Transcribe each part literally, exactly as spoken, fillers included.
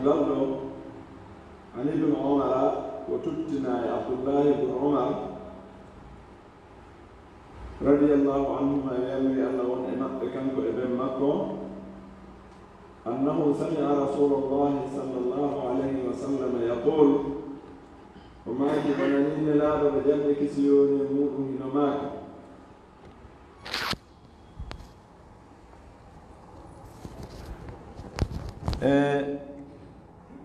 Darɗo, an Ibn Umara, ko tuttina e Abdullahi ibn Umar, radiyallahu anhuma, yalwi Allah won e maɓɓe, kanko e ben makko, annahu sami'a Rasulallahi sallallahu alayhi wa sallam yaqul, o maaki o nani Nelaaɗo, ɓe jam e kisi yoni e muɗum, hino maaki. E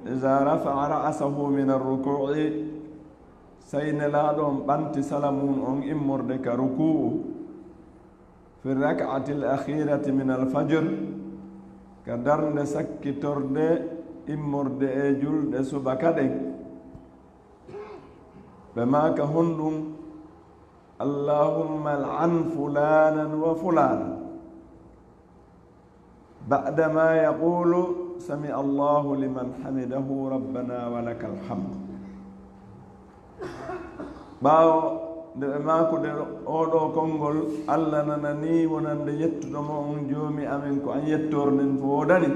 iza rafa'a ra'sahu min ar-ruku'i, sey Nelaaɗo on ɓanti sala mun on immorde ka ruku'u, fi rak'ati al-akhirati min al-fajr, ka darnde sakkitorde immorde e julɗe subaka ɗen. Ɓe maaka honɗum, Allahumma al'an fulanan wa fulana. Ba'da ma yaqulu, sami Allahu liman hamidahu, rabbana wa lakal hamd. Ɓaawo nde ɓe maakude oo ɗoo konngol, Allah nananii wonande yettuɗo mo on, Joomi amen, ko an yettoorɗen ko woodani.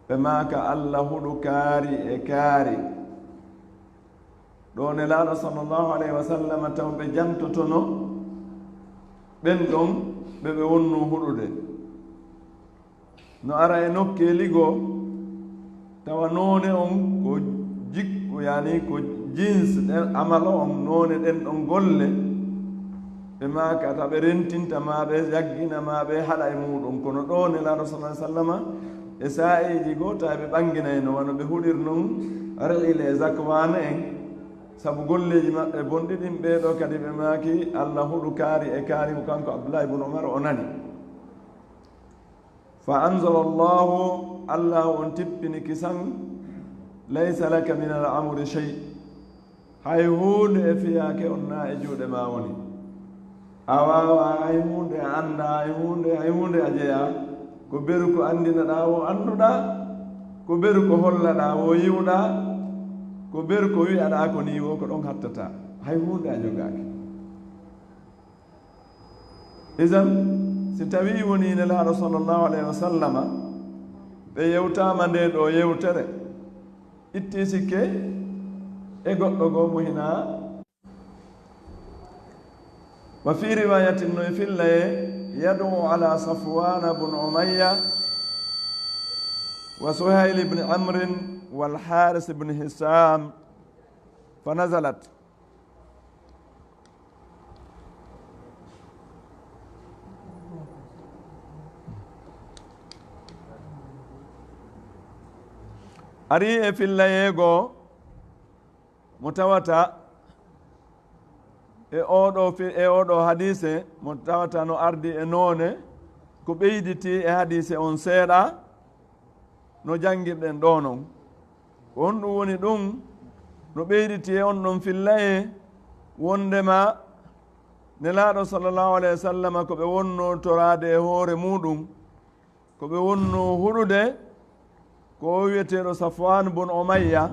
Ɓe maaka Allah huɗu kaari e kaari. Ɗo Nelaaɗo sallallahu alayhi wa sallam taw ɓe jantotono ɓen ɗon ɓe ɓe wonnoo huɗude. No ara e nokkeeli goo, tawa noone on ko jikku, yaani ko jins ɗen amalo on, noone ɗen ɗon golle, ɓe maaka ta ɓe rentinta maa ɓe yaggina maa ɓe haɗa e muuɗum. Kono ɗo Nelaaɗo sallallahu alayhi wa sallama e saa'iiji goo tawa ɓe ɓanginayno, wano ɓe huɗir non Ri'li e Zakwaan en, sabu golleeji maɓɓe bonɗi ɗin. Ɓee ɗoo kadi ɓe maaki Allah huɗu kaari e kaari, ko kanko Abdullahi ibn Umar o nani. Fa anzala Allahu, Allah on tippini kisan, laysa laka min al-amri shay. Hay huunde e fiyaake on naa e juuɗe maa woni. A waawaa hay huunde, a anndaa hay huunde, hay huunde a jeyaa. Ko beru ko anndinaɗaa woo annduɗaa, ko beru ko hollaɗaa woo yi'uɗaa, ko beru ko wi'aɗaa ko nii woo ko ɗon hattataa. Hay huunde a jogaaki. Idan, si tawii wonii Nelaaɗo sallallahu alayhi wa sallama, ɓe yewtaama ndee ɗoo yewtere, ittii sikke e goɗɗo goo mo hinaa. Wa fii riwaayatin, no e fillayee, yad'u ala Safwaana bun Umayya wa Suhayl ibn Amrin wal Haaris ibn Hishaam, fa nazalat. Arii e fillayee goo mo tawata e oo ɗoo fi-, e oo ɗoo hadiise, mo tawata no ardi e noone ko ɓeyditii e hadiise on seeɗa, no janngirɗen ɗoo non. Ko honɗum woni ɗum? No ɓeyditii e on ɗon fillayee wonndema Nelaaɗo sallallahu alayhi wa sallama ko ɓe wonnoo toraade e hoore muuɗum, ko ɓe wonnoo huɗude, ko o wi'eteeɗo Safwaan bun Umayya.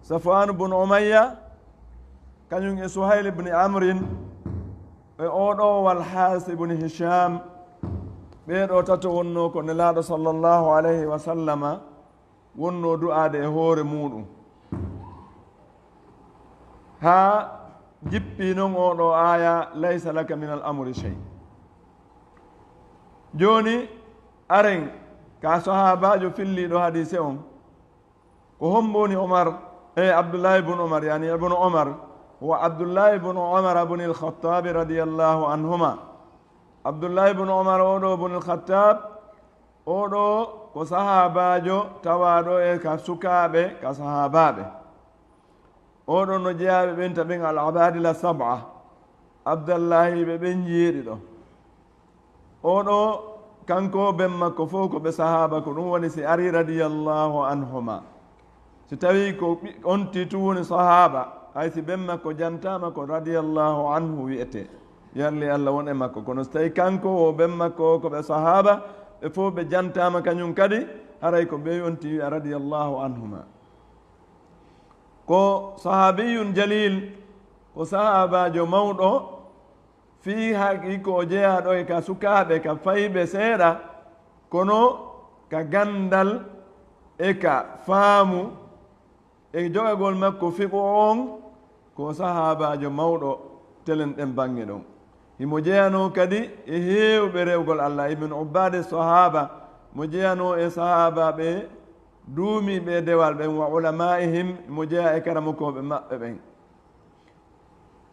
Safwaan bun Umayya, kañum e Suhayl ibn Amrin, e oo ɗoo wal Haaris ibn Hishaam, ɓee ɗoo tato wonnoo ko Nelaaɗo sallallahu alayhi wa sallama wonnoo du'aade e hoore muuɗum. Haa jippii non oo ɗoo aaya, "Laysa laka minal amri shay." Jooni, aren ka sahaabaajo filliiɗo hadiise on, ko hombo woni Omar, e Abdullahi bun Omar, yani Ibnu Omar, wa Abdullahi bun Omar bun al-Khattabi radiyallahu anhuma. Abdullahi bun Omar oo ɗoo bun al-Khattab, oo ɗoo ko sahaabaajo tawaaɗo e ka sukaaɓe, ka sahaabaaɓe. Oo ɗoo no jeyaa ɓe ɓen ta ɓen al-abadila sab'a, Abdallahi ɓe ɓen jeeɗiɗo. Oo ɗoo, kanko ben makko fof ko ɓe sahaaba, ko ɗum woni si ari radiyallahu anhuma. Si tawii ko ɓi-, on tigi tun woni sahaaba, hay si ben makko jantaama ko radiyallahu anhu wi'etee. Yalli Allah won e makko. Kono si tawii kanko o ben makko o ko ɓe sahaaba, ɓe fof ɓe jantaama kañum kadi, haray ko ɓe on tigi wi'a radiyallahu anhuma. Ko sahaabiyun jalil, ko sahaabaajo mawɗo, fii haqiiqa o jeyaaɗo e ka sukaaɓe, ka fayɓe seeɗa, kono ka ganndal e ka faamu e jogagol makko fiqhu on, ko sahaabaajo mawɗo telen ɗen baŋŋe ɗon. Himo jeyanoo kadi e heewɓe rewgol Allah, ibn ubbaadi sahaaba, mo jeyanoo e sahaabaaɓe duumiiɓe e dewal ɓen, wa ulamaa'ihim, mo jeyaa e karamokooɓe maɓɓe ɓen.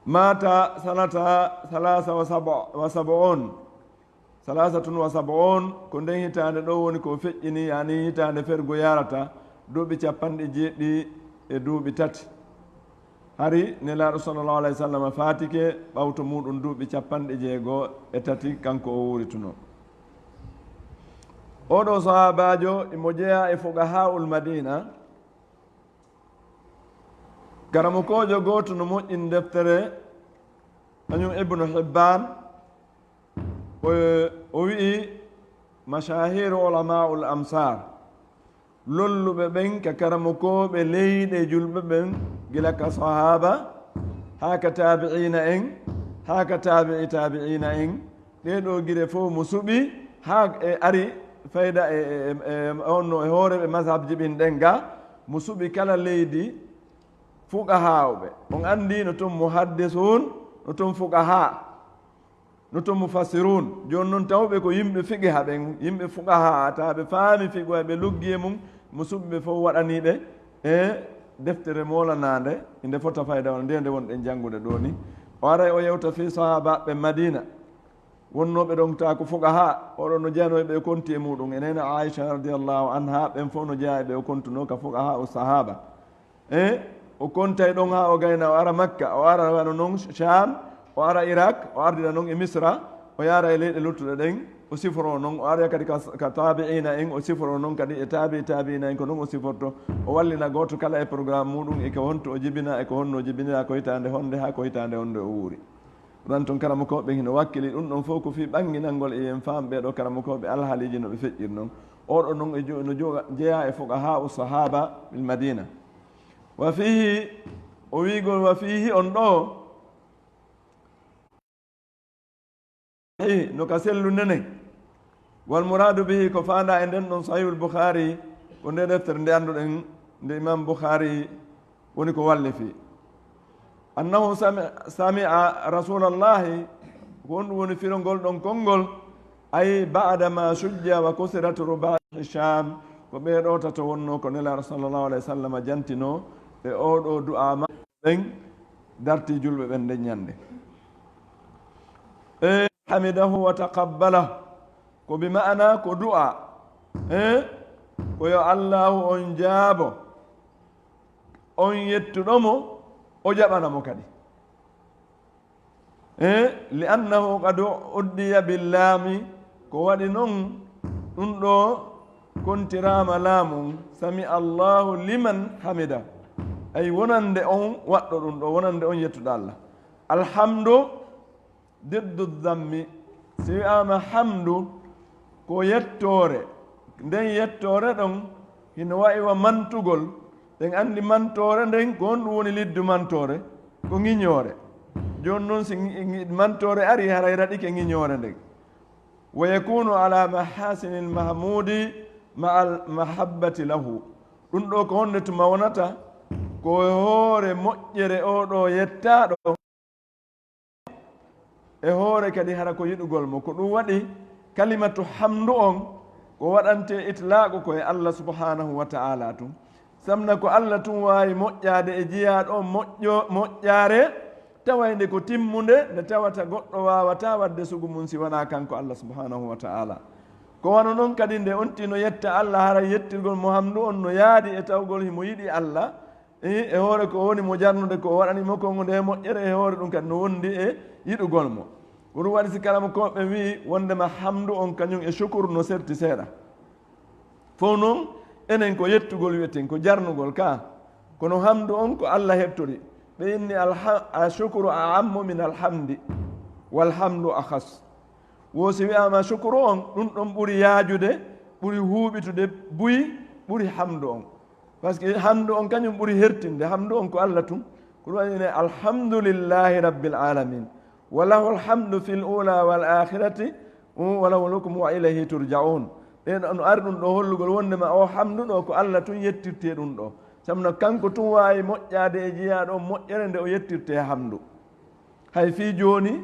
Maata sanata salaasa wa saba-, wa sab'un. Salaasatun wa sab'un, ko nden hitaande ɗo woni ko feƴƴini, yani hitaande fergo yarata duuɓi capanɗe jeeɗiɗi e duuɓi tati. Hari Nelaaɗo sallallahu alayhi wa sallam faatike ɓawto muuɗum duuɓi capanɗe jeego e tati, kanko o wuurituno. Oɗo sahaabaajo imo jeyaa e fuqahaa'ul Madiina. Karamokoojo gooto no moƴƴini deftere, kañum Ibnu Hibbaan, o, o wi'i, "Mashahiru ulama'ul amsar", lolluɓe ɓen ka karamokooɓe leyɗe julɓe ɓen, gila ka sahaaba, haa ka taabi'iina en, haa ka taabi'i taabi'iina en, ɗee ɗoo gire fof mo suɓi, haa e ari fayda e, e, e, e, on no e hooreeɓe mazhabji ɓin ɗen ga, mo suɓi kala leydi fuqahaa'uɓe. On anndi no ton muhaddisun, no ton fuqahaa, no ton mufassirun. Jooni non tawɓe ko yimɓe fiqiha ɓen, yimɓe fuqahaa, taa ɓe faami fiqiha, ɓe luggi e mum, mo suɓi ɓe fof waɗanii ɓe e deftere moolanaande, inde fota fayda on, nde nde wonɗen janngude ɗoo ni. O aray o yewta fii sahaabaaɓe Madiina. Wonnooɓe ɗon taa ko fuqahaa, oɗo no jeyanoo e ɓe o konti e muuɗum. E neene Aisha radiyallahu anha, ɓen fof no jeyaa e ɓe o kontunoo ka fuqahaa u sahaaba. E o kontay ɗon haa o gayna, o ara Makka, o ara wano non Sham, o ara Irak, o ardira non e Misra, o yaara e leyɗe luttuɗe ɗen, o siforoo non, o ara kadi ka, ka taabi'iina en, o siforoo non kadi e taabi'i taabi'iina en, ko non o siforto, o wallina gooto kala e programme muuɗum, e ko honto o jibina, e ko honno o jibinira, ko hitaande honde, haa ko hitaande honde o wuuri. Ɗon ton karamokooɓe hino wakkili ɗum ɗon fof ko fii ɓannginangol e yen faam ɓee ɗoo karamokooɓe alhaaliiji no ɓe feƴƴiri non. Oɗo non e jo-, no joga-, jeyaa e fuqahaa'u sahaaba bil Madina. Wa fiihi, o wiigol wa fiihi on ɗoo, hi, no ka sellu nenen. Wal muraadu bihi, ko faandaa e nden ɗon Sahihul Bukhari, ko nde deftere nde annduɗen, nde Imam Bukhari woni ko wallifi. Annahu sami-, sami'a Rasulallahi, ko honɗum woni firongol ɗon konngol? Ay ba'da ma shujja wa kusirat ruba'i Sham, ko ɓee ɗoo tato wonnoo ko Nelaaɗo sallallahu alayhi wa sallam jantinoo e oo ɗoo du'aa ma-, ɓen dartii julɓe ɓen nden ñannde. E hamidahu wa taqabbalah, ko bi ma'ana ko du'a. E ko yo Allaahu on jaabo, on yettuɗo mo, o jaɓana mo kadi. E li annahu qad uddiya bil laami, ko waɗi non ɗum ɗoo kontiraama laamu, sami Allahu liman hamida. Ay wonande on waɗɗo ɗum ɗoo, wonande on yettuɗo Allah. Alhamdu diddu dammi. Si wi'aama hamdu, ko yettoore. Nden yettoore ɗon hino wa'i wa mantugol. Ɗen anndi mantoore nden, ko honɗum woni liddu mantoore? Ko ŋiñoore. Jooni non, si ŋi-, ŋi-, mantoore ari, haray raɗike ŋiñoore nden. Wa yakunu ala mahasinil mahmudi ma'al mahabbati lahu. Ɗum ɗoo ko honde tuma wonata? Ko e hoore moƴƴere oo ɗoo yettaaɗo. E hoore kadi hara ko yiɗugol mo. Ko ɗum waɗi kalimatu hamdu on ko waɗante itlaqu ko e Allah subhanahu wa ta'ala tun. Samna ko Allah tun waawi moƴƴaade e jiyaaɗo on moƴƴo-, moƴƴaare tawayde ko timmunde, nde tawata goɗɗo waawataa waɗde sugu mum si wanaa kanko Allah subhanahu wa ta'ala. Ko wano non kadi nde on tino yetta Allah, hara yettirgol mo hamdu on no yaadi e tawgol himo yiɗi Allah, e, e hoore ko woni mo jarnude ko o waɗani mo kon nde moƴƴere, e hoore ɗum kadi no wondi e yiɗugol mo. Ko ɗum waɗi si kala mo ko ɓe wi'i wondema hamdu on kañum e shukuru no serti seeɗa. Fof non, enen ko yettugol wi'eten, ko jarnugol ka. Kono hamdu on ko Allah heɓtori. Ɓe inni alha-, ashukuru a'ammu min alhamdi, walhamdu akhas. Wo si wi'aama shukuru on, ɗum ɗon ɓuri yaajude, ɓuri huuɓitude buy, ɓuri hamdu on. Parce que hamdu on kañum ɓuri hertinde, hamdu on ko Allah tun. Ko ɗum waɗi ne, "Alhamdulillahi rabbil alamin. Wa lahul hamdu fil ula wal akhirati, wa lahul hukmu wa ilayhi turja'un." E no ari ɗum ɗo hollugol wonde ma o hamdu ɗo ko Allah tun yettirte ɗum ɗo. Sabu no kanko tun waawi moƴƴaade e jiyaaɗo on moƴƴere nde o yettirte hamdu. Hay fii jooni,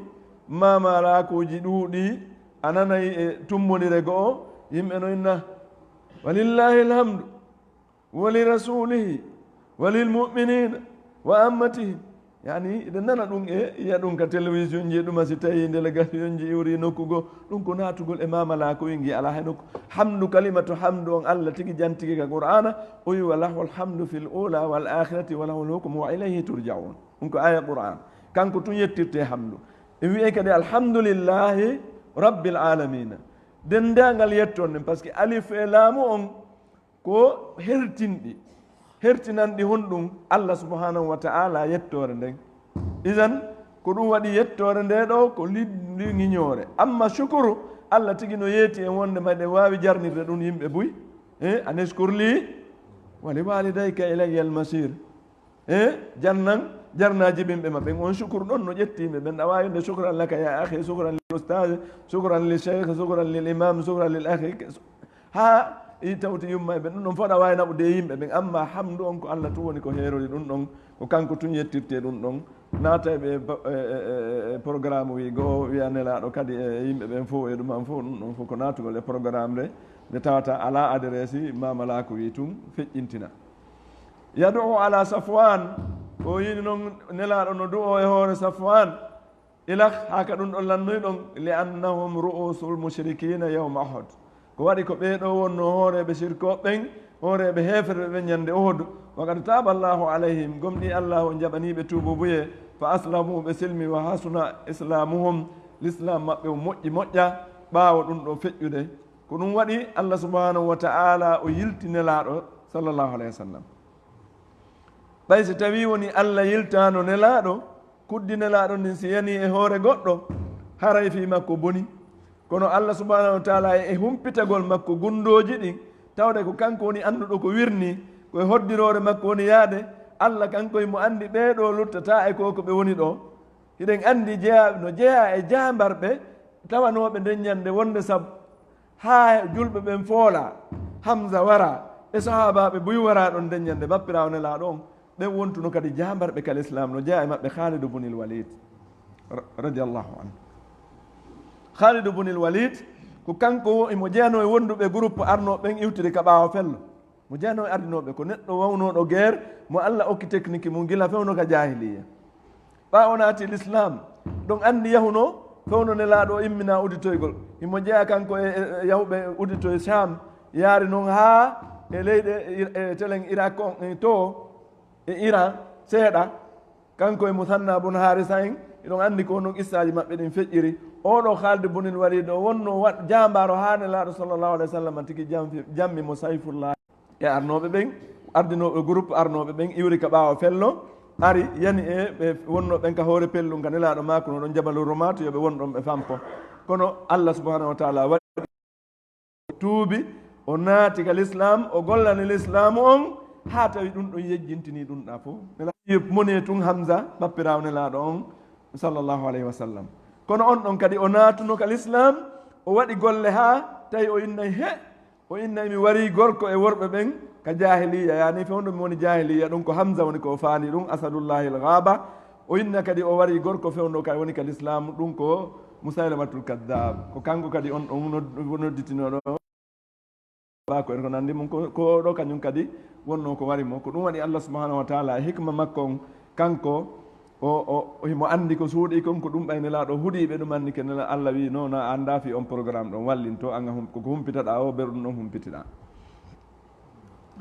maamalaakuuji ɗuuɗi a nanay e tummbondire go'o, yimɓe no inna, "Walillahi alhamdu, wa li rasulihi, wa lil mu'minina, wa ammatihim." Yani, eɗen nana ɗum e yiya ɗum ka télévision ji, ɗuma si tawi délégation ji iwri nokku goo, ɗum ko naatugol e maamalaakuuji ngi alaa hay nokku. Hamdu, kalimatu hamdu on Allah tigi jantigi ka Qur'aana, o wi, "Wa lahul hamdu fil ula wal akhirati wa lahul hukmu wa ilayhi turja'un." Ɗum ko aya Qur'aan. Kanko tun yettirte hamdu. E wi'e kadi, "Alhamdulillahi rabbil alamina." Denndaangal yettoode nden, parce que alif e laamu on ko hertinɗi. Hertinanɗi honɗum? Allah subhanahu wa ta'ala yettoore nden. Idan, ko ɗum waɗi yettoore nde ɗo ko li-, liŋiñoore. Amma shukuru, Allah tigi no yeeti en wonde ma eɗen waawi jarnirde ɗum yimɓe buy. Eh, "Anishkur li wa li walidayka ilayya al-masir." Eh, jarnan, jarnaa jibinɓe ma ɓen. On shukuru ɗon no ƴetti yimɓe ɓen. A waawi wonde, "Shukran laka ya akhi, shukran lil ustaz, shukran lil shaykh, shukran lil imam, shukran lil akhi." Haa i tawti yumma e ɓen. Ɗum ɗon fof aɗa waawi naɓude e yimɓe ɓen. Amma hamdu on ko Allah tun woni ko heerori ɗum ɗon. Ko kanko tun yettirte ɗum ɗon. Naata e ɓe ba-, e, e, e, e programme wi goo, wiya Nelaaɗo kadi e yimɓe ɓen fof e ɗum an fof, ɗum ɗon fof ko naatugol e programme nde, nde tawata alaa adresse, maamalaaku wi tun feƴƴintina. Yad'u ala Safwan, o yini noon Nelaaɗo no du'o e hoore Safwan. Ilah, haa ka ɗum ɗon lannoy ɗon, "Li annahum ru'usul mushrikina yawma Uhud." Ko waɗi ko ɓee ɗoo wonnoo hooreeɓe sirkooɓe ɓen, hooreeɓe heeferɓe ɓen ñande Uhud. "Wa qad taaba Allahu alayhim", gomɗii Allah on jaɓanii ɓe tuubuubuyee, "fa aslamu", ɓe silmi, "wa hasuna islamuhum", lislaam maɓɓe on moƴƴi moƴƴa, ɓaawo ɗum ɗoo feƴƴude. Ko ɗum waɗi Allah subhanahu wa ta'ala o yilti Nelaaɗo sallallahu alayhi wa sallam. Ɓay si tawii woni Allah yiltaano Nelaaɗo, kuddi Nelaaɗo ndin si yanii e hoore goɗɗo, haray fii makko boni. Kono Allah subhanahu wa ta'ala e humpitagol makko gundooji ɗin, tawde ko kanko woni annduɗo ko wirnii, ko e hoddiroore makko woni yaade, Allah kanko himo anndi ɓee ɗoo luttataa e ko ko ɓe woni ɗoo. Hiɗen anndi jeyaa, no jeyaa e jaambarɓe tawanooɓe nden ñande wonde sabu haa julɓe ɓen foolaa, Hamza waraa, e sahaabaaɓe buy waraa ɗon nden ñande, bappiraawo Nelaaɗo on, ɓen wontuno kadi jaambarɓe ka lislaam, no jeyaa e maɓɓe Khaalidu bunil Waliid, ra-, radiyallahu anhu. Khaalidu bunil Waliid, ko kanko wo-, imo jeyanoo e wonduɓe groupe arnooɓe ɓen iwtiri ka ɓaawo fello. Mo jeyanoo e ardinooɓe, ko neɗɗo wawnooɗo guerre, mo Allah okki technique mum gila fewndo ka jaahiliya. Ɓaa o naati lislaam, ɗon anndi yahunoo fewndo Nelaaɗo o imminaa udditoygol. Himo jeyaa kanko e, e, e yahuɓe udditoy Sham, yaari noon haa e leyɗe Ir-, e telen Irak on, e to, e Iran seeɗa. Kanko e Musanna bun Harisa en, hiɗon anndi ko honno qissaaji maɓɓe ɗin feƴƴiri. Oo ɗoo Khalid bunil Walid o wonnoo wa-, jaambaaro haa Nelaaɗo sallallahu alayhi wa sallam tigi jamfi-, jammi mo Sayfullah. E arnooɓe ɓen, ardinooɓe groupe arnooɓe ɓen iwri ka ɓaawo fello, ari, yani e ɓe wonnoo ɓen ka hoore pellun ka Nelaaɗo maakuno ɗon Jabalu Rumaatu, yo ɓe won ɗon ɓe fampo. Kono Allah subhanahu wa ta'ala waɗi tuubi, o naati ka lislaam, o gollani lislaamu on, haa tawi ɗum ɗon yejjintinii ɗum ɗaa fof. Nelaaɗo moni e tun Hamza, ɓappiraawo Nelaaɗo on, sallallahu alayhi wa sallam. Kono on ɗon kadi o naatuno ka lislaam, o waɗi golle haa tawi o innay he, o innay mi warii gorko e worɓe ɓen ka jaahiliya, yaani fewndo mi woni jaahiliya, ɗum ko Hamza woni ko o faani ɗum, Asadullahi al Ghaba. O inna kadi o warii gorko fewndo ka woni ka lislaam, ɗum ko Musaylamatul Kaddaab. Ko kanko kadi on ɗon nod-, nodditinooɗo. Ba ko en ko nandi mum ko, ko ɗo kañum kadi wonnoo ko wari mo. Ko ɗum waɗi Allah subhanahu wa ta'ala e hikma makko on, kanko o, o, o himo anndi ko suuɗii kon, ko ɗum ɓay Nelaaɗo huɗii ɓe ɗum anndi ke Nela-, Allah wi'i, "Non, non, a anndaa fii on programme ɗon, wallinto, an a hum-, ko ko humpitaɗaa o, ɓe ɗum ɗon humpitiɗaa."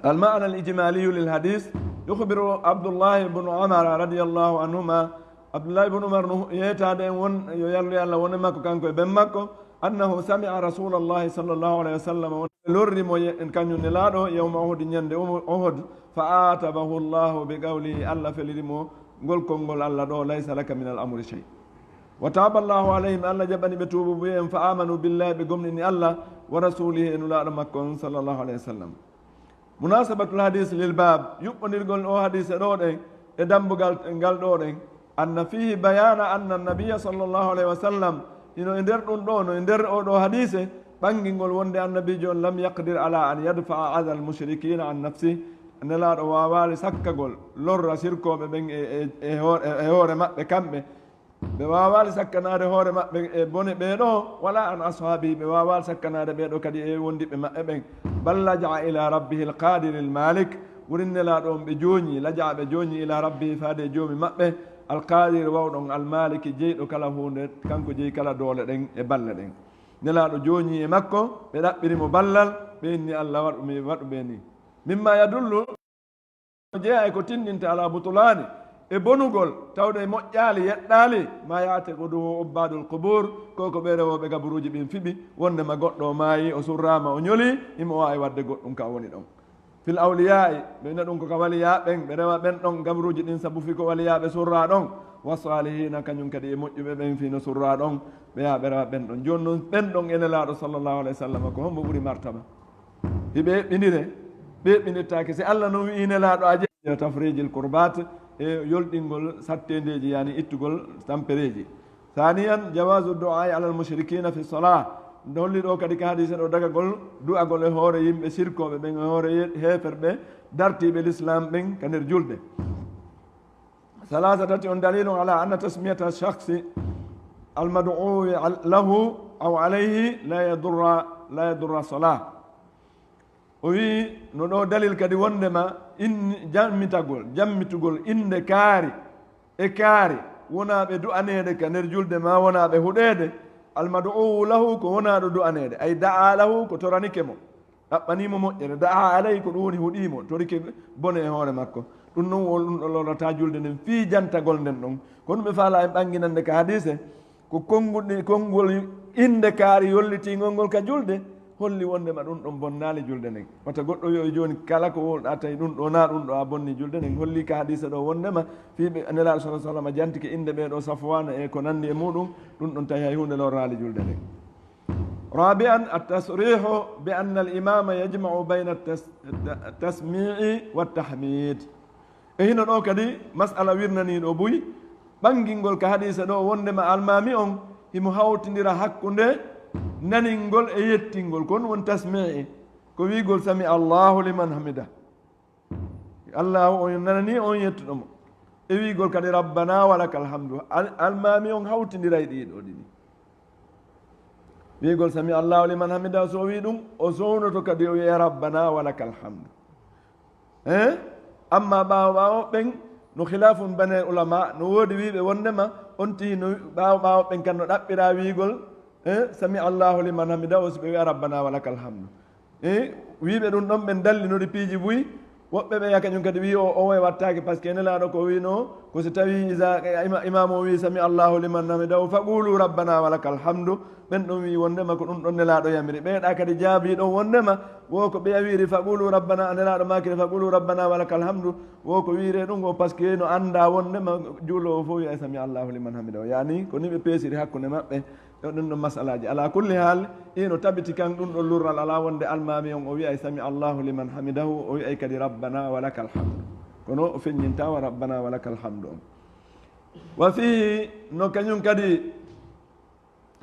Al ma'ana al ijmaliyu lil hadis, yukhbiru Abdullahi ibn Umar radiyallahu anhuma, Abdullahi ibn Umar no yeetaade en won, yo yallu Yalla won e makko, kanko e ben makko, annahu sami'a Rasulallahi sallallahu alayhi wa sallam, lorri mo ye-, kañum Nelaaɗo, yawma Uhud, ñande Umu-, Uhud, fa atabahu Allahu bi qawlihi, Allah feliri mo ngol konngol Allah ɗo, "Laysa laka min al amri shay." Wa taba Allahu alayhim, Allah jaɓani ɓe tuubuubuyee en, fa amanu billahi, ɓe gomɗini Allah, wa rasulihi, e Nulaaɗo makko on, sallallahu alayhi wa sallam. Munasabatul hadis lil bab, yuɓɓondirgol o hadise ɗo ɗen, e dambugal ngal ɗo ɗen, anna fihi bayana anna nabiyya sallallahu alayhi wa sallam, hino e nder ɗum ɗo, no e nder o ɗo hadise, ɓanngingol wonde annabiijo on lam yaqdir ala an yadfa'a adha al mushrikina an nafsi, nelaaɗo waawaali sakkagol lorra sirkooɓe ɓen e, e, e hoore, e hoore maɓɓe kamɓe. Ɓe waawaali sakkanaade hoore maɓɓe e bone ɓee ɗoo, wala an ashaabihi, ɓe waawaali sakkanaade ɓee ɗoo kadi e wondiɓɓe maɓɓe ɓen. Bal laja'a ila rabbihi al qadiri al malik, wurin nelaaɗo on ɓe jooñi, laja'a ɓe jooñi ila rabbihi faade e joomi maɓɓe, al qadiri wawɗo on, al maliki jeyɗo kala huunde, kanko jeyi kala doole ɗen e balle ɗen. Nelaaɗo jooñi e makko, ɓe ɗaɓɓiri mo ballal, ɓe inni Allah waɗu mi, waɗu ɓe ni. Mimma yadullu, jeyaa e ko tinndinta ala butulaani, e bonugol, tawde moƴƴaali, yeɗɗaali, ma ya'taqiduhu ubbaadul qubuur, ko ko ɓe rewooɓe gaburuuji ɓin fiɓi, wonde ma goɗɗo o maayi, o surraama, o ñoli, himo waawi waɗde goɗɗum ka o woni ɗon. Fil awliyaa'i, ɓe ina ɗum ko ka waliyaaɓe ɓen, ɓe rewa ɓen ɗon gaburuuji ɗin sabu fii ko waliyaaɓe surraa ɗon, wa saalihiina, kañum kadi e moƴƴuɓe ɓen fii no surraa ɗon, ɓe yaa ɓe rewa ɓen ɗon. Jooni non ɓen ɗon e Nelaaɗo sallallahu alayhi wa sallam ko hombo ɓuri martaba? Hiɓe eɓɓindire, ɓe eɓɓindirtaake. Si Allah non wi'i Nelaaɗo a jeyaa tafrijil kurbaat, e yolɗingol satteendeeji, yani ittugol tampereeji. Thaniyan, jawaazu du'aa'i alal mushrikiina fi salaa. Nde holli ɗo kadi ka hadiise ɗo dagagol du'agol e hoore yimɓe sirkooɓe ɓen, e hoore ye-, heeferɓe dartiiɓe lislaam ɓen ka nder julde. Salaasa, tati on, dalilun ala anna tasmiyata shakhsi al mad'uwi al-, lahu aw alayhi la yadurra, la yadurra salaa. O wi'i, no ɗo dalil kadi wondema in-, jammitagol, jammitugol innde kaari e kaari wonaaɓe du'aneede ka nder julde maa wonaaɓe huɗeede, al mad'uwu lahu ko wonaaɗo du'aneede, ay da'a lahu ko toranike mo, ɗaɓɓanii mo moƴƴere, da'a alayhi ko ɗum woni huɗii mo, torike bone e hoore makko. Ɗum non won ɗum ɗo lorrata julde nden fii jantagol nden ɗon. Kono ɓe faala en ɓanginande ka hadiise, ko konnguɗi, konngol innde kaari yollitiingol ngol ka julde, holli wondema ɗum ɗon bonnaali julde nden. Wata goɗɗo wi'o jooni kala ko wowluɗaa tawi ɗum ɗo naa ɗum ɗo a bonni julde nden. Holli ka hadiisa ɗo wondema fii ɓe Nelaaɗo sallallahu alaihi wasallam jantike innde ɓee ɗo Safwaana e ko nanndi e muɗum, ɗum ɗon tawi hay huunde lorraali julde nden. Rabi'an, at-tasrihu bi anna al-imama yajma'u bayna at-tas-, at-tasmi'i wat-tahmid. E hino ɗo kadi mas'ala wirnaniiɗo buy, ɓangingol ka hadiise ɗo wondema almaami on himo hawtindira hakkunde naningol e yettingol, kon won tasmi'i, ko wi'gol sami Allahu liman hamida. Allahu on nanani on yettuɗo mo. E wi'gol kadi rabbana wa lakal hamdu. Al-, almaami on hawtindiray ɗiɗo ɗiɗi. Wi'gol sami Allahu liman hamida, so o wi'i ɗum, o sownoto kadi o wi'a rabbana wa lakal hamdu. Eh? Amma ɓaawo ɓaawo ɓen, no khilafun bainal ulama, no woodi wi'ɓe wondema on tihi no ɓaawo ɓaawo ɓen kan no ɗaɓɓira wi'gol, eh, sami Allahu liman hamida, o si ɓe wi'a rabbana wa lakal hamdu. Eh, wi'ɓe ɗum ɗon ɓen dallinori piiji buy, woɓɓe ɓe yaka ñun kadi wi'i o, o wattaake, parce que Nelaaɗo ko wi'no, ko si tawi isa, ima-, imaamu o wi'i sami Allahu liman hamidahu, faqulu rabbana wa lakal hamdu, ɓen ɗon wi'i wondema ko ɗum ɗon Nelaaɗo yamiri. Ɓeeɗa kadi jaabi ɗon wondema, wo ko ɓe yawiri faqulu rabbana, Nelaaɗo maakiri faqulu rabbana wa lakal hamdu, wo ko wi'ire ɗum o, parce que no annda wondema juuloowo fof wi'ay sami Allahu liman hamidahu. Yani, ko ni ɓe peesiri hakkunde maɓɓe, e ɗum ɗon masalaaji. Ala kulli haal, ino tabiti kan ɗum ɗon lurral ala wonde almaami on o wi'ay sami Allahu liman hamidahu, o wi'ay kadi rabbana wa lakal hamdu. Kono o feññinta wa rabbana wa lakal hamdu on. Wa fihi, no kañum kadi,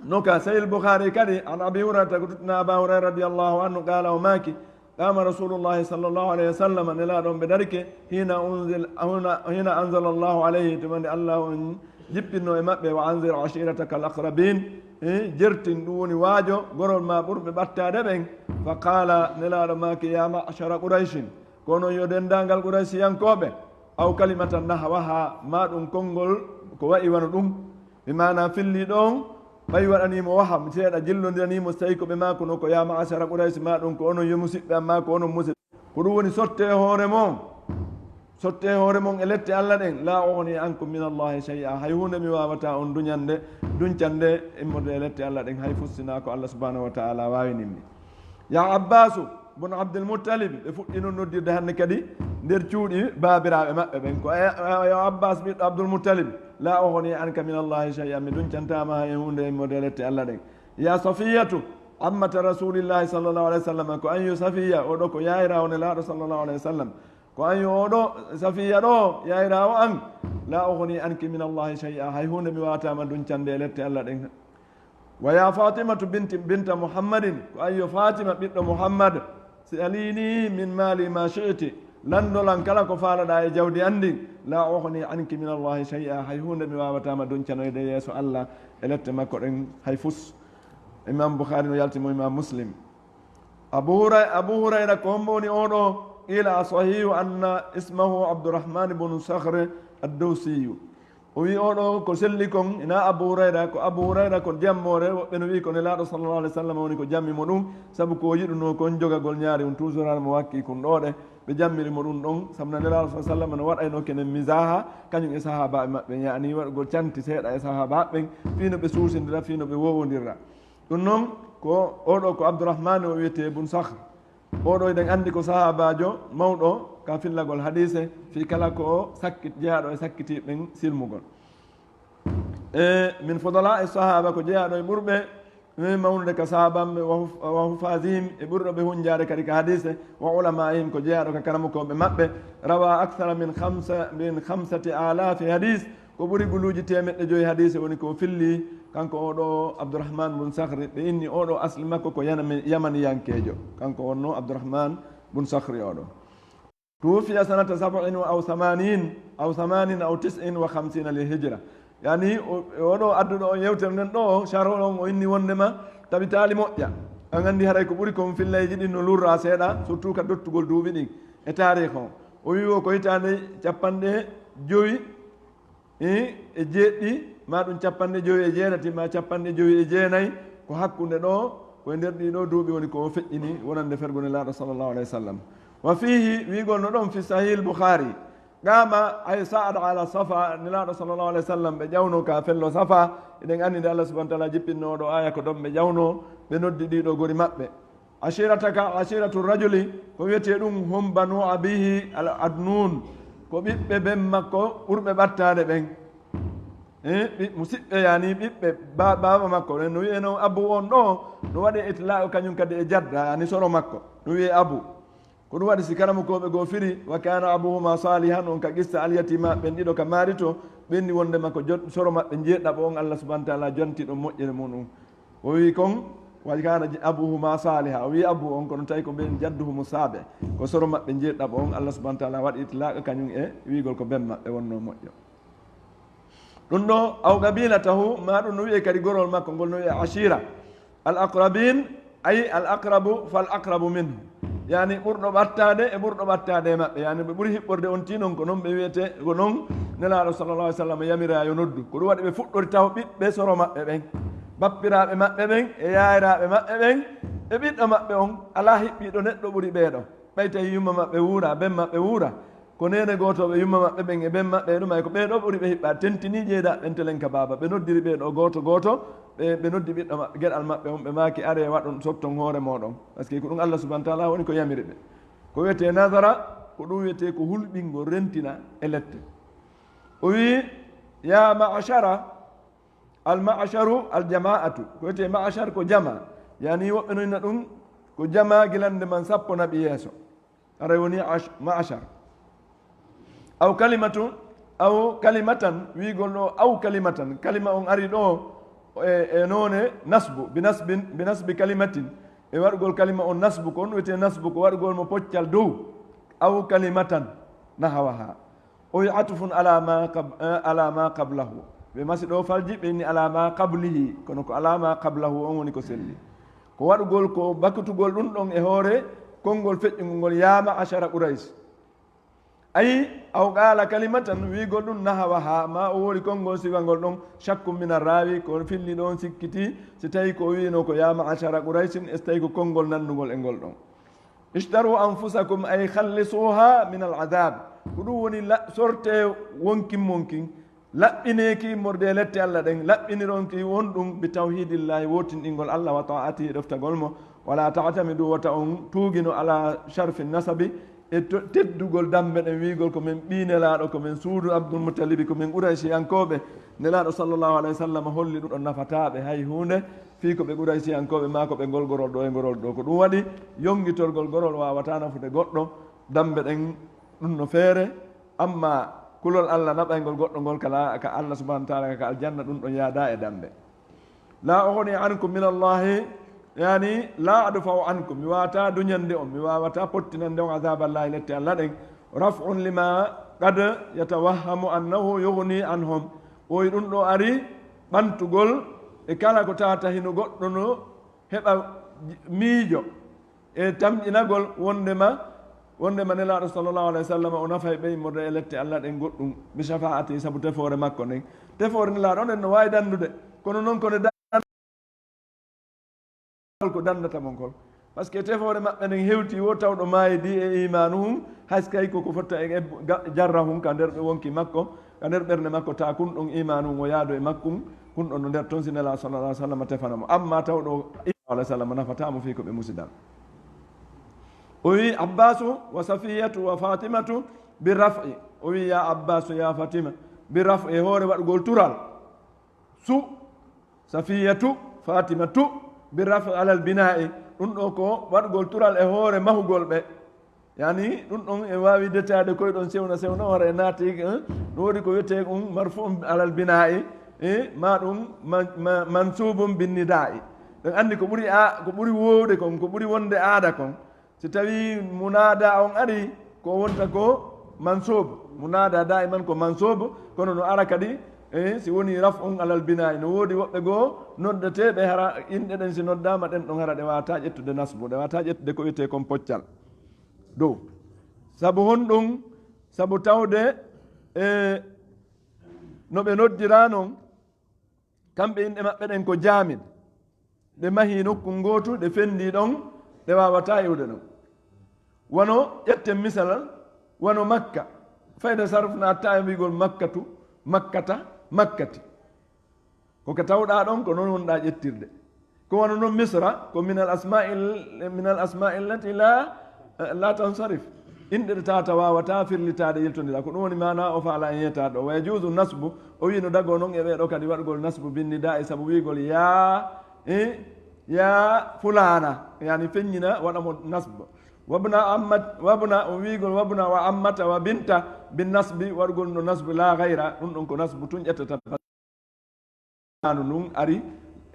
no ka Sahih Bukhari kadi, an Abi Hurairata, ko tuttina Aba Hurairah radiyallahu anhu, qala, o maaki, qama Rasulullahi sallallahu alayhi wa sallam, Nelaaɗo on ɓe darike, hina unzil-, hina, hina anzala Allahu alayhi, tuma nde Allah on jippinno e maɓɓe, wa anzir ashirataka al aqrabin, eh, jertin, ɗum woni waajo gorol ma ɓurɓe ɓattaade ɓen. Fa qala, Nelaaɗo maaki, ya ma'shara Qurayshin, ko onon yo denndaangal Quraysiyankooɓe, aw kalimatan nahwaha, ma ɗum konngol ko wa'i wano ɗum. Mi maana filli ɗon, ɓay waɗanii mo waham seeɗa, jillondiranii mo, so tawi ko ɓe maakuno ko ya ma'ashara Quraysh, ma ɗum ko onon yo musiɓɓe am, ma ko onon musiɓɓe. Ko ɗum woni sotte hoore mon, sotte hoore mon e lette Allah ɗen, la ughni ankum min Allahi shay'a, hay huunde mi waawata on duñande, duñcande immorde e lette Allah ɗen, hay fussinaa ko Allah subhanahu wa ta'ala waawininmi. Ya Abbaasu bun Abdul Muttalib, ɓe fuɗɗi non noddirde hannde kadi nder cuuɗi baabiraaɓe maɓɓe ɓen. Ko, eh, eh, yo Abbaas ɓiɗɗo Abdul Muttalib, la ughni anka min Allahi shay'an, mi duñcantaama hay huunde e mo de lette Allah ɗen. Ya Safiyatu, ammata Rasulillahi sallallahu alayhi wa sallam, ko an yo Safiya, o ɗo ko yaayiraawo Nelaaɗo sallallahu alayhi wa sallam. Ko an yo o ɗo, Safiya ɗo, yaayiraawo an, la ughni anki min Allahi shay'a, hay huunde mi waawata ma duñcande e lette Allah ɗen. Wa ya Fatimatu binti, binta Muhammadin, ko an yo Fatima ɓiɗɗo Muhammad, salini min mali ma shi'ti, lanndolan kala ko faalaɗaa e jawdi an ndin, la ughni anki min Allahi shay'a, hay huunde mi waawataa ma doncanoyde yeeso Allah e lette makko ɗen hay fus. Imam Bukhari no yalti mo Imam Muslim. Abu Huray-, Abu Hurayra ko hombo woni oo ɗoo? Qila asahihu anna ismahu Abdurrahman ibn Sakhr ad-Dawsiyu. O wi oo ɗoo ko selli kon, ina Abu Hurayra, ko Abu Hurayra ko jammoore, woɓɓe no wi ko Nelaaɗo sallallahu alaihi wasallam woni ko jammi mo ɗum, sabu ko o yiɗunoo kon jogagol ñaari on, toujours hara mo wakki kun ɗoo ɗe, ɓe jammiri mo ɗum ɗon, sabu na Nelaaɗo sallallahu alaihi wasallam no waɗayno kenen mizaha, kañum e sahaabaaɓe maɓɓe, yaani waɗugol canti seeɗa e sahaabaaɓe ɓen, fii no ɓe suusindira, fii no ɓe woowondira. Ɗum noon, ko oo ɗoo ko Abdurrahman o wiyetee Bun Sakhr. Oo ɗoo eɗen anndi ko sahaabaajo mawɗo ka fillagol hadiise, fii kala ko o sakkit-, jeyaaɗo e sakkitiiɓe ɓen silmugol. E min fudala e sahaaba ko jeyaaɗo e ɓurɓe, e mawnude ka sahaabaaɓe, wa huf-, wa hufazihim, e ɓurɗo ɓe hunjaade kadi ka hadiise, wa ulamaihim, ko jeyaaɗo ka karamokooɓe maɓɓe, rawa akthara min khamsa, min khamsati alafi hadis, ko ɓuri guluuji teemeɗɗe joyi hadiise woni ko o filli, kanko oo ɗoo Abdurrahman bun Sakhri, ɓe inni oo ɗoo asli makko ko yaname-, yamaniyankeejo, kanko wonnoo Abdurrahman bun Sakhri oo ɗoo. Tuwuffiya sanata sab'in aw thamanin, aw thamanin aw tis'in wa khamsina lil hijra. Yani, o, oo ɗoo adduɗo on yewtere nden ɗoo, sharhol on o inni wondema tabitaali moƴƴa. An anndi haray ko ɓuri kon fillayji ɗin no lurra seeɗa, surtout ka dottugol duuɓi ɗin e taarikh on. O wi wo ko hitaande capanɗe jowi e, e jeeɗiɗi, ma ɗum capanɗe jowi e jeetati, ma capanɗe jowi e jeenayi, ko hakkunde ɗoo, ko e nder ɗii ɗoo duuɓi woni ko o feƴƴini wonande fergo Nelaaɗo sallallahu alaihi wasallam. Wa fihi, wiigol no ɗon fi Sahih al-Bukhari, qama ay sa'ada ala Safa, Nelaaɗo sallallahu alaihi wasallam ɓe ƴawno ka fello Safa, eɗen anndi nde Allah subhanahu wa ta'ala jippinno oo ɗoo aya ko ɗon ɓe ƴawno, ɓe noddi ɗii ɗoo gori maɓɓe. Ashirataka ashiratu rajuli, ko wiyetee ɗum hum banu abihi al adnun, ko ɓiɓɓe ben makko ɓurɓe ɓattaade ɓen. Eh, ɓi-, musiɓɓe, yani ɓiɓɓe ba-, baaba makko ɓen. No wiyee noon abu on ɗoo, no waɗee itlaaku kañum kadi e jadda, yani soro makko, no wiyee abu. Ko ɗum waɗi si karamokooɓe goo firi, wa kana abuhuma salihan, on ka qissa alyatima ɓen ɗiɗo ka maari to, ɓenni wondema ko jot-, soro maɓɓe njeeɗaɓo on Allah subhanahu wa ta'ala janti ɗon moƴƴere mum ɗum. O wi kon, wa kana abuhuma saliha. O wi abu on, kono tawi ko ɓen jadduhumu saabe. Ko soro maɓɓe njeeɗaɓo on, Allah subhanahu wa ta'ala waɗi itlaaqa kañum e wiigol ko ben maɓɓe wonno moƴƴo. Ɗum ɗoo, aw qabilatahu, ma ɗum no wiyee kadi gorol makko ngol no wiyee ashira. Al aqrabin, ay al aqrabu fal aqrabu minhu. Yani ɓurɗo ɓattaade e ɓurɗo ɓattaade e maɓɓe. Yani ɓe ɓuri hiɓɓorde on tii non, ko non ɓe wiyetee, ko non Nelaaɗo sallallahu alaihi wasallam yamira yo noddu. Ko ɗum waɗi ɓe fuɗɗori taw ɓiɓɓe soro maɓɓe ɓen, bappiraaɓe maɓɓe ɓen e yaayiraaɓe maɓɓe ɓen e ɓiɗɗo maɓɓe on. Alaa hiɓɓiiɗo neɗɗo ɓuri ɓee ɗoo. Ɓay tawi yumma maɓɓe wuura, ben maɓɓe wuura, ko neene gootooɓe yumma maɓɓe ɓen e ben maɓɓe e ɗum, ay ko ɓee ɗoo ɓuri ɓe hiɓɓa, tentinii jeeɗa ɓen telen ka baaba. Ɓe noddiri ɓee ɗoo gooto gooto, ɓe, ɓe noddi ɓiɗɗo maɓɓe, geɗal maɓɓe on, ɓe maaki, "Aree, waɗon, sokton hoore mooɗon." Parce que ko ɗum Allah subhanahu wa ta'ala woni ko yamiri ɓe. Ko wiyetee nazara, ko ɗum wiyetee ko hulɓingol, rentina e lette. O wi, "Ya ma'ashara." Al ma'asharu al jama'atu. Ko wiyetee ma'ashar ko jama. Yani woɓɓe no inna ɗum ko jama gilande man sappo naɓi yeeso. Aray woni ash-, ma'ashar. Aw kalimatu, aw kalimatan, wiigol ɗoo aw kalimatan. Kalima on ari ɗoo e, e noone nasbu, bi nasbin, bi nasbi kalimatin. E waɗugol kalima on nasbu, ko on wiyetee nasbu, ko waɗugol mo poccal dow. Aw kalimatan nahawaha. O wi atufun ala ma qab-, eh, ala ma qablahu. Ɓe masi ɗoo falji, ɓe inni ala ma qablihi, kono ko ala ma qablahu on woni ko selli. Ko waɗugol ko bakutugol ɗum ɗon e hoore konngol feƴƴungol ngol, "Ya ma'ashara Quraysh." Ayi, aw qaala kalimatan, wiigol ɗum nahawaha, ma o woori konngol sigagol ɗon, shakku mina raawi, ko filli ɗon sikkiti, si tawi ko o wiino ko "Ya ma'ashara Qurayshin", e si tawi ko konngol nanndugol e ngol ɗon. Ishtaru anfusakum ay khallisuha min al adhab. Ko ɗum woni la-, sorte wonkin monkin, laɓɓineeki morde lette Allah ɗen, laɓɓinironki won ɗum bi tawhidillahi, wootinɗingol Allah, wa ta'atihi, ɗoftagol mo. Wala ta'tamidu, wota on tuugino, ala sharfi nasabi, e to-, teddugol dambe ɗen, wiigol ko men ɓii Nelaaɗo, ko men suudu Abdul Muttalibi, ko men Qurayshiyankooɓe. Nelaaɗo sallallahu alaihi wasallam holli ɗum ɗon nafataaɓe hay huunde, fii ko ɓe Qurayshiyankooɓe maa ko ɓe ngol gorol ɗoo e ngorol ɗoo. Ko ɗum waɗi yongitorgol gorol waawataa nafude goɗɗo, dambe ɗen ɗum no feere, amma kulol Allah naɓaygol goɗɗo ngol kala ka Allah subhanahu wa ta'ala ka aljanna, ɗum ɗon yaadaa e dambe. La ughni ankum min Allahi, yani, la adfa'u ankum, mi wawata duñande on, mi wawata pottinande on azaballahi, lette Allah ɗen. Raf'un lima qad yatawahhamu annahu yughni anhum. Ɓooyi ɗum ɗo ari ɓantugol e kala ko tawata hino goɗɗo no heɓa miijo e tamƴinagol wondema, wondema Nelaaɗo sallallahu alayhi wa sallam o nafay ɓe immorde e lette Allah ɗen goɗɗum, bi shafa'ati, sabu tefoore makko nden. Tefoore Nelaaɗo nden no waawi dandude, kono non ko nde ko dandata mon kol. Parce que tefoore maɓɓe nden hewti wo tawɗo maayidi e imaanu hun, hay so kay koko fotta e ebbu-, ga-, jarra hun ka nder ɓe wonki makko, ka nder ɓernde makko, ta kun ɗon imaanu hun o yaado e makkun, kun ɗon no nder ton si Nelaaɗo sallallahu alayhi wa sallam tefana mo. Amma tawɗo sallallahu alayhi wa sallam nafata mo fii ko ɓe musidan. O wi Abbaasu wa Safiyatu wa Fatimatu bi raf'i. O wi ya Abbaasu, ya Fatima, bi raf'i, e hoore waɗugol tural. Su, Safiyatu, Fatimatu, bi raf'i alal bina'i. Ɗum ɗo ko waɗugol tural e hoore mahugol ɓe. Yani, ɗum ɗon e waawi detaade koye ɗon sewna sewna, wara e naati, eh, no woodi ko wiyetee ɗum marfu'un alal bina'i, eh, ma ɗum ma-, ma-, mansubun bin nida'i. Ɗen anndi ko ɓuri a-, ko ɓuri woowde kon, ko ɓuri wonde aada kon. Si tawii munaada on ari, ko wonta ko mansoobu. Munaada daa'iman ko mansoobu, kono no ara kadi, eh, si woni raf'un alal binaa'i. No woodi woɓɓe goo noddeteeɓe hara inɗe ɗen si noddaama ɗen ɗon hara ɗe waawataa ƴettude nasbu, ɗe waawataa ƴettude ko wiyetee kon poccal dow. Sabu honɗum? Sabu tawde, eh, no ɓe noddiraa non, kamɓe inɗe maɓɓe ɗen ko Jaamid. Ɓe mahii nokku ngootu, ɓe fenndii ɗon, ɓe waawataa iwde ɗon. Wano, ƴetten misal, wano Makka. Fayda sarf na tawi wi'gol Makkatu, Makkata, Makkati. Ko ka tawɗaa ɗon, ko non wonɗaa ƴettirde. Ko wano non Misra, ko minal asma'il, minal asma'il lati la, la tansarif. Inɗe ɗe tawata waawataa firlitaade, yiltondira. Ko ɗum woni maana o faala en yeetaade ɗo. Wa yajuuzu nasbu, o wi'i no dagoo non e ɓee ɗo kadi waɗugol nasbu bin nidaa'i, sabu wi'gol yaa, eh, yaa fulaana. Yani feññina, waɗa mo nasbu. Wabna ammat, wabna, o wi'gol wabna wa ammata wa binta bin nasbi, waɗugol no nasbu la gayra. Ɗum ɗon ko nasbu tun ƴettata. Maanu nun ari,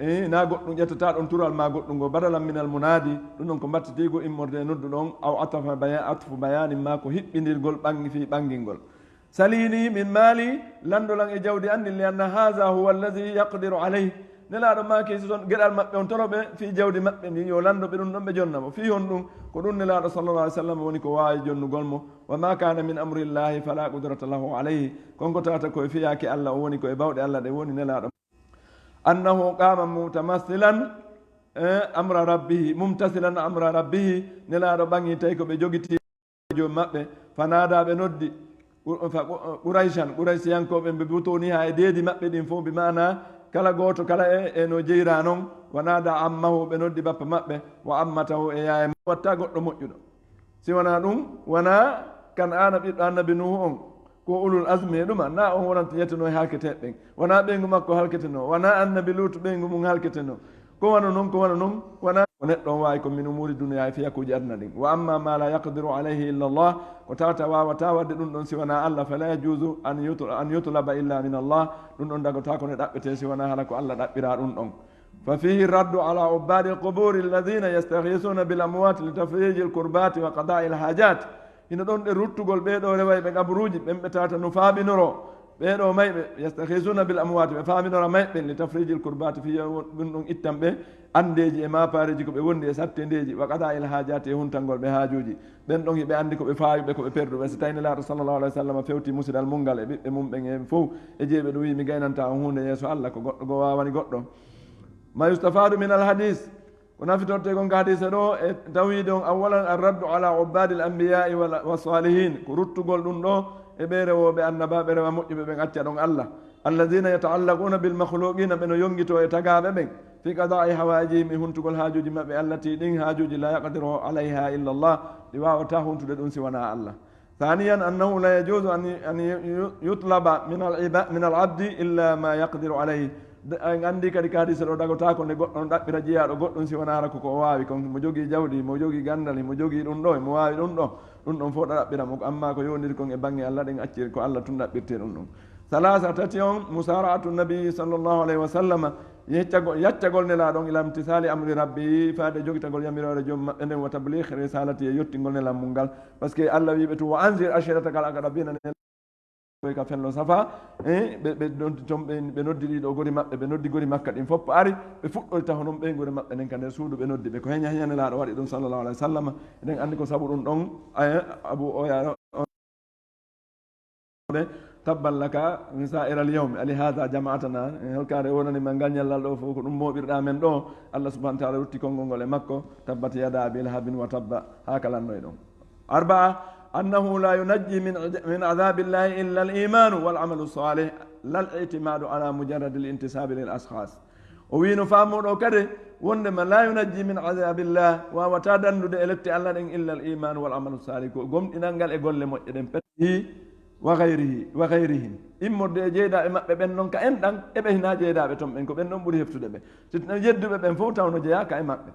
eh, na goɗɗum ƴettata ɗon tural ma goɗɗum ngo, badalan minal munaadi, ɗum ɗon ko mbattitiigo immorde e noddu ɗon, aw atafa baya-, atfu bayaanin ma ko hiɓɓindirgol ɓangi fii ɓangingol. Salini min maali, lanndo lan e jawdi an ndin, li anna haza huwa allazi yaqdiru alayh. Nelaaɗo maaki si ton geɗal maɓɓe on toro ɓe fii jawdi maɓɓe ndin, yo lanndo ɓe ɗum ɗon ɓe jonna mo. Fii honɗum? Ko ɗum Nelaaɗo sallallahu alayhi wa sallam woni ko waawi jonnugol mo. Wa ma kana min amrillahi fala qudrata lahu alayhi. Kon ko tawata ko e fiyaake Allah, o woni ko e bawɗe Allah ɗe woni Nelaaɗo. Annahu qama mutamassilan, eh, amra rabbihi, mumtasilan amra rabbihi, Nelaaɗo ɓaŋi tawi ko ɓe jogiti joom maɓɓe, fanada ɓe noddi, Qu-, fa Qu-, Qurayshan, Quraysiyankooɓe ɓe butuni haa e deedi maɓɓe ɗin fof, bi maana kala gooto kala e, e no jeyra non, wa nada ammahu, ɓe noddi bappa maɓɓe, wa ammatahu e yaye ma-, watta goɗɗo moƴƴuɗo. Si wanaa ɗum, wanaa Kan'aana ɓiɗɗo annabi Nuuhu on, ko ulul azmi e ɗuma, na on wonanta yettuno e halketeeɓe ɓen. Wanaa ɓeyngu makko halketenoo, wanaa annabi Luutu ɓeyngu mum halketenoo. Ko wano non, ko wano non, wanaa ko neɗɗo on waawi ko min umuuri duniyaahi e fiyakuuji aduna ɗin. Wa amma ma la yaqdiru alayhi illa Allah, ko tawata waawataa waɗde ɗum ɗon si wanaa Allah, fala yajuuzu an yut-, an yutlaba illa min Allah, ɗum ɗon dagotaako nde ɗaɓɓetee si wanaa hara ko Allah ɗaɓɓiraa ɗum ɗon. ففيه الرد على عباد القبور الذين يستغيثون بالأموات لتفريج الكربات وقضاء الحاجات. Hino ɗon ɗe ruttugol ɓee ɗoo rewayɓe qaburuuji, ɓen ɓe tawata no faabinoroo ɓee ɗoo mayɓe, يستغيثون بالأموات, ɓe faaminora mayɓe, لتفريج الكربات, fii yo ɗum ɗon ittan ɓe anndeeji e maapaareeji ko ɓe wondi e sattendeeji, وقضاء الحاجات, e huntangol ɓe haajuuji. Ɓen ɗon hiɓe anndi ko ɓe faayuɓe, ko ɓe perduɓe. Si tawi Nelaaɗo sallallahu alayhi wa sallam fewti musidal mum ngal e ɓiɓɓe mum ɓen e fow, e jeeɓe ɗum wi'i, "Mi gaynanta on huunde yeeso Allah, ko goɗɗo goo waawani goɗɗo." ما يستفاد من الحديث. Ko nafitorte kon ka hadiise ɗoo, e tawhiid on, أولا الرد على عباد الأنبياء وال-، والصالحين. Ko ruttugol ɗum ɗoo e ɓee rewooɓe annabaaɓe, rewa moƴƴuɓe ɓen acca ɗon Allah. الذين يتعلقون بالمخلوقين, ɓe no yonngitoo e tagaaɓe ɓen. في قضاء حوائجهم, e huntugol haajuuji maɓɓe, التي, ɗin haajuuji, لا يقدر عليها إلا الله, ɗi waawataa huntude ɗum si wanaa Allah. ثانيا أنه لا يجوز أن، أن يطلب من العبا-، من العبد إلا ما يقدر عليه. De-, en anndi kadi ka hadiise ɗoo dagotaako nde goɗɗo no ɗaɓɓira jeyaaɗo goɗɗum si wanaa hara ko ko o waawi kon. Mo jogii jawdi, mo jogii ganndal, mo jogii ɗum ɗoo, mo waawi ɗum ɗoo, ɗum ɗon fof ɗo ɗaɓɓira mo. Amma ko yowndiri kon e baŋŋe Allah, ɗen acciri ko Allah tun ɗaɓɓirtee ɗum ɗon. ثلاثة, tati on, مسارعة النبي صلى الله عليه وسلم yeccagol yaccagol nelaaɗo on ila imtisali amri rabbi faade jogitagol yamiroore joom maɓɓe nden wa tabligh risalati e yottingol nelam mum ngal. Parce que Allah wiiɓe tu wa anzir ashiratakal aqrabina, koy ka fello safa. E ɓe ɓe noddi toon ɓe ɓe noddi ɗiɗo gori maɓɓe ɓe noddi gori makka ɗin fof ari. Ɓe fuɗɗoyta honon ɓeygori maɓɓe nden ka nder suudu ɓe noddi ɓe ko heña heña nelaaɗo waɗi ɗum sallallahu alaihi wasallam. Eɗen anndi ko sabu ɗum ɗon. Abu oya ɓe tabban laka sa'ira al-yawmi ali hadha jama'atana. Holkaare wonani ma ngal ñallal ɗo fof ko ɗum mooɓirɗa men ɗo. Allah subhanahu wa ta'ala rutti konngol ngol e makko. Tabbat yada abi lahabin wa tabba. Haa kalanno e ɗon. Arba'a, annahu la yunajji min min adhabillahi illa al-imanu wal amalu salih, la al-i'timadu ala mujarrad al-intisabi lil ashkhas. O wiino faamoɗo kadi wondema la yunajji min adhabillah wawata dandude e lette Allah ɗen illa al iman wal amalu salih ko gomɗinal ngal e golle moƴƴe ɗen pet. Hi wa gayrihi wa gayrihim. Immorde e jeydaɓe maɓɓe ɓen non ka en ɗan eɓe hina jeydaɓe ton ɓen ko ɓen ɗon ɓuri heftude ɓe. Si yedduɓe ɓen fof tawno jeya ka e maɓɓe.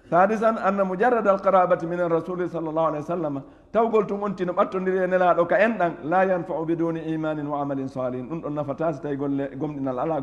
Sadisan anna mujarrad al qarabati min ar rasuli sallallahu alaihi wasallam. Tawgol tun onti no ɓattondiri e nelaɗo ka en ɗan la yanfa'u biduni imanin wa amalin salihin ɗum ɗon nafata si tawi golle gomɗinal ala.